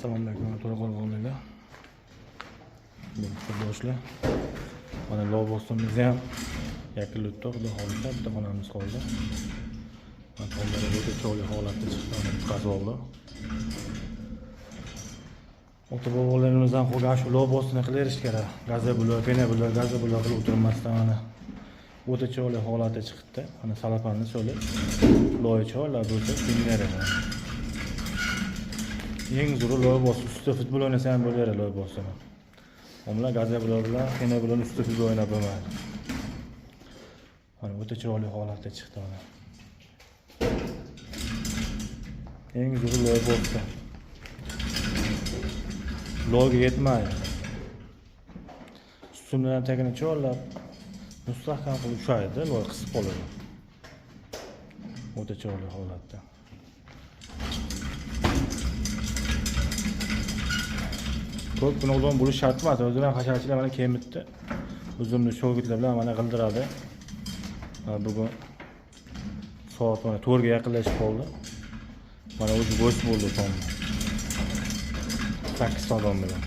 Assalomu alaykum, to'raqo'rg'onliklar. Sirdoshlar. Mana lov ham yakunlabdi, xudo xohlasa bitta xonamiz qoldi. Mana tomlari o'ta chiroyli holatda chiqdi, mana bitqazib oldi. Ota bobolarimiz ham qolgan shu lov bostini qilaverish kerak. Gaza bular, pena bular, gaza bular qilib o'tirmasdan mana o'ta chiroyli holatda chiqibdi. Mana salapanni solib, loyi chiroyli bo'lsa, kunlari. Eng zo'ri loy bosib ustida futbol o'ynasa ham bo'laveradi loy bosib. Omlar gaza bular bilan pena bilan ustida futbol o'ynab bo'lmaydi. Mana o'ta chiroyli holatda chiqdi mana. Eng zo'ri loy bosdi. Loyga yetmaydi. Ustunlarni tagini chiroylab mustahkam qilib ushlaydi, loy qisib qoladi. O'ta chiroyli holatda. Ko'p bunaqa bo'lishi shart emas. O'zim ham hasharchilar mana kelibdi. O'zimni shogirdlar bilan mana qildiradi. Mana bugun soat mana 4 ga yaqinlashib qoldi. Mana o'zi bo'sh bo'ldi tom. 8 odam bilan.